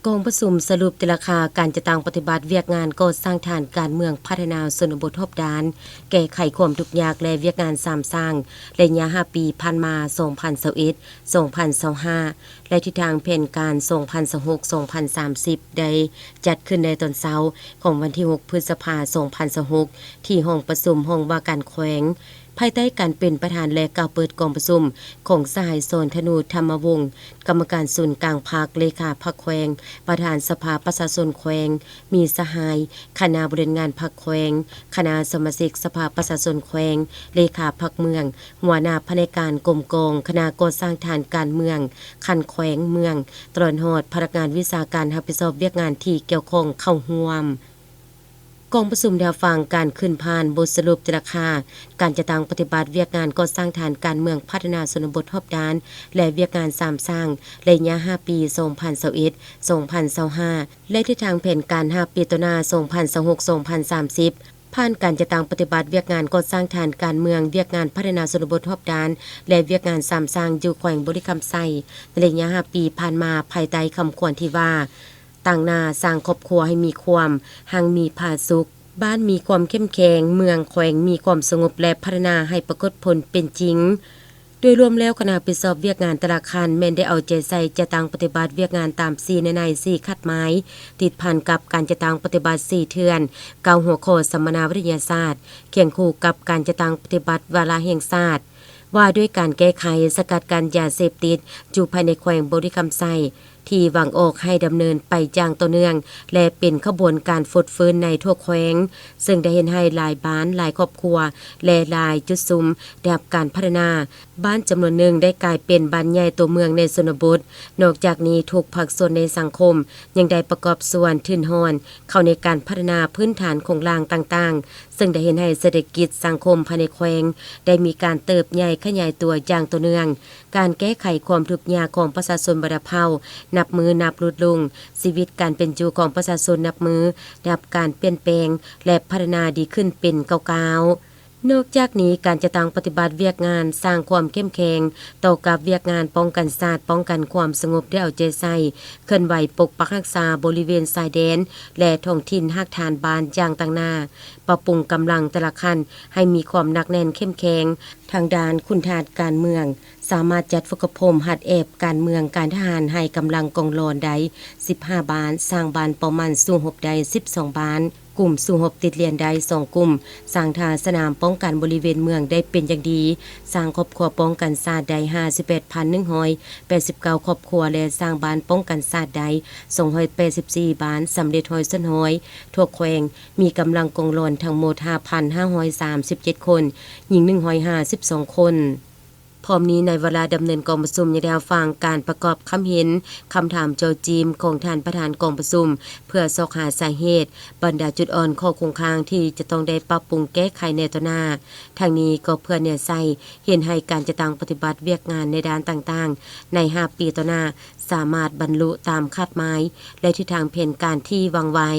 ກອງປະຊຸມສະຫຼຸບແຕ່ລະຄ່າການຈັດຕັ້ງປະຕິບັດວຽກງານກໍ່ສ້າງຖານການເມືອງພັດທະນາຊົນນະບົດຮອບດ້ານ, ແກ້ໄຂຄວາມທຸກຍາກ ແລະ ວຽກງານສາມສ້າງ ໄລຍະຫ້າປີຜ່ານມາ ສອງພັນຊາວເອັດ ສອງພັນຊາວຫ້າ ແລະ ທິດທາງແຜນການ ສອງພັນຊາວຫົກ ສອງພັນສາມສິບ ໄດ້ຈັດຂຶ້ນໃນຕອນເຊົ້າຂອງວັນທີຫົກ ພຶດສະພາ ສອງພັນຊາວຫົກ ທີ່ຫ້ອງປະຊຸມຫ້ອງວ່າການແຂວງ. ພາຍໃຕ້ການເປັນປະທານ ແລະ ກ່າວເປີດກອງປະຊຸມຂອງສະຫາຍ ສອນທະນູ ທຳມະວົງ ກຳມະການສູນກາງພັກ, ເລຂາພັກແຂວງ, ປະທານສະພາປະຊາຊົນແຂວງ, ມີສະຫາຍຄະນະບໍລິຫານງານພັກແຂວງ, ຄະນະສະມາຊິກສະພາປະຊາຊົນແຂວງ, ເລຂາພັກເມືອງ, ຫົວໜ້າພະແນກການກົມກອງ, ຄະນະກໍ່ສ້າງຖານການເມືອງຂັ້ນແຂວງເມືອງ, ຕະຫຼອດຮອດພະນັກງານວິຊາການຮັບຜິດຊອບວຽກງານທີ່ກ່ຽວຂ້ອງເຂົ້າຮ່ວມ. ກອງປະຊຸມໄດ້ຮັບຟັງການຂຶ້ນຜ່ານບົດສະຫຼຸບແຕ່ລະຄ່າການຈັດຕັ້ງປະຕິບັດວຽກງານກໍ່ສ້າງຖານການເມືອງພັດທະນາຊົນນະບົດຮອບດ້ານ ແລະ ວຽກງານສາມສ້າງ ໄລຍະຫ້າປີ ສອງພັນຊາວເອັດ ສອງພັນຊາວຫ້າ ແລະ ທິດທາງແຜນການຫ້າປີຕໍ່ໜ້າ ສອງພັນຊາວຫົກ ສອງພັນສາມສິບ ຜ່ານການຈັດຕັ້ງປະຕິບັດວຽກງານກໍ່ສ້າງຖານການເມືອງ, ວຽກງານພັດທະນາຊົນນະບົດຮອບດ້ານ ແລະ ວຽກງານສາມສ້າງຢູ່ແຂວງບໍລິຄຳໄຊ ໃນໄລຍະຫ້າປີຜ່ານມາ ພາຍໃຕ້ຄຳຂວັນທີ່ວ່າ ຕັ້ງໜ້າສ້າງຄອບຄົວໃຫ້ມີຄວາມຮັ່ງມີຜາສຸກ, ບ້ານມີຄວາມເຂັ້ມແຂງ, ເມືອງແຂວງມີຄວາມສະຫງົບ ແລະ ພັດທະນາໃຫ້ປາກົດຜົນເປັນຈິງ. ໂດຍລວມແລ້ວ, ຄະນະຮັບຜິດຊອບວຽກງານແຕ່ລະຂັ້ນແມ່ນໄດ້ເອົາໃຈໃສ່ຈັດຕັ້ງປະຕິບັດວຽກງານຕາມສີ່ແນໃນ ສີ່ຄາດໝາຍ, ຕິດພັນກັບການຈັດຕັ້ງປະຕິບັດສີ່ເທື່ອນ, ເກົ້າຫົວຂໍ້ສຳມະນາວິທະຍາສາດ, ຄຽງຄູ່ກັບການຈັດຕັ້ງປະຕິບັດວາລະແຫ່ງຊາດ ວ່າດ້ວຍການແກ້ໄຂສະກັດກັ້ນຢາເສບຕິດຢູ່ພາຍໃນແຂວງບໍລິຄຳໄຊ ທີ່ຫວັງອອກໃຫ້ດຳເນີນໄປຢ່າງຕໍ່ເນື່ອງ ແລະ ເປັນຂະບວນການຟົດຟື້ນໃນທົ່ວແຂວງ, ເຊິ່ງໄດ້ເຮັດໃຫ້ຫຼາຍບ້ານ, ຫຼາຍຄອບຄົວ ແລະ ຫຼາຍຈຸດຊຸມໄດ້ຮັບການພັດທະນາ. ບ້ານຈຳນວນໜຶ່ງໄດ້ກາຍເປັນບ້ານໃຫຍ່ຕົວເມືອງໃນຊົນນະບົດ. ນອກຈາກນີ້, ທຸກພາກສ່ວນໃນສັງຄົມຍັງໄດ້ປະກອບສ່ວນທຶນຮອນເຂົ້າໃນການພັດທະນາພື້ນຖານໂຄງລ່າງຕ່າງໆ, ເຊິ່ງໄດ້ເຮັດໃຫ້ເສດຖະກິດສັງຄົມພາຍໃນແຂວງໄດ້ມີການເຕີບໃຫຍ່ຂະຫຍາຍຕົວຢ່າງຕໍ່ເນື່ອງ. ການແກ້ໄຂຄວາມທຸກຍາກຂອງປະຊາຊົນບັນດາເຜົ່ານັບມື້ນັບຫຼຸດລົງ, ຊີວິດການເປັນຢູ່ຂອງປະຊາຊົນນັບມື້ໄດ້ຮັບການປ່ຽນແປງ ແລະ ພັດທະນາດີຂຶ້ນເປັນກ້າວໆ. ນອກຈາກນີ້, ການຈັດຕັ້ງປະຕິບັດວຽກງານສ້າງຄວາມເຂັ້ມແຂງຕໍ່ກັບວຽກງານປ້ອງກັນຊາດ, ປ້ອງກັນຄວາມສະຫງົບ ໄດ້ເອົາໃຈໃສ່ເຄື່ອນໄຫວປົກປັກຮັກສາບໍລິເວນຊາຍແດນ ແລະ ທ້ອງຖິ່ນຮາກຖານບ້ານຢ່າງຕັ້ງໜ້າ, ປັບປຸງກຳລັງແຕ່ລະຂັ້ນໃຫ້ມີຄວາມໜັກແໜ້ນເຂັ້ມແຂງ. ທາງດ້ານຂຸນທາດການເມືອງ ສາມາດຈັດຝຶກອົບຮົມຫັດແອບການເມືອງການທະຫານໃຫ້ກຳລັງກອງຫຼອນໄດ້ສິບຫ້າບ້ານ, ສ້າງບ້ານເປົ້າໝາຍສູ້ຮົບໄດ້ສິບສອງບ້ານ, ກຸ່ມສູ້ຮົບຕິດລຽນໄດ້ສອງກຸ່ມ, ສ້າງທ່າສະໜາມປ້ອງກັນບໍລິເວນເມືອງໄດ້ເປັນຢ່າງດີ, ສ້າງຄອບຄົວປ້ອງກັນຊາດໄດ້ຫ້າສິບແປດພັນໜຶ່ງຮ້ອຍແປດສິບເກົ້າຄອບຄົວ ແລະ ສ້າງບ້ານປ້ອງກັນຊາດໄດ້ສອງຮ້ອຍແປດສິບສີ່ບ້ານ, ສຳເລັດຮ້ອຍສ່ວນຮ້ອຍ. ທົ່ວແຂວງມີກຳລັງກອງຫຼອນທັງໝົດຫ້າພັນຫ້າຮ້ອຍສາມສິບເຈັດຄົນ, ຍິງໜຶ່ງຮ້ອຍຫ້າສິບສອງຄົນ. ພ້ອມນີ້, ໃນວາລະດຳເນີນກອງປະຊຸມຍັງໄດ້ຮັບຟັງການປະກອບຄຳເຫັນ, ຄຳຖາມເຈາະຈີມຂອງທ່ານປະທານກອງປະຊຸມ ເພື່ອຊອກຫາສາເຫດ, ບັນດາຈຸດອ່ອນ, ຂໍ້ຄົງຄ້າງທີ່ຈະຕ້ອງໄດ້ປັບປຸງແກ້ໄຂໃນຕໍ່ໜ້າ. ທັງນີ້ກໍເພື່ອແນໃສ່ເຮັດໃຫ້ການຈັດຕັ້ງປະຕິບັດວຽກງານໃນດ້ານຕ່າງໆ ໃນຫ້າປີຕໍ່ໜ້າ ສາມາດບັນລຸຕາມຄາດໝາຍ ແລະ ທິດທາງແຜນການທີ່ວາງໄວ້.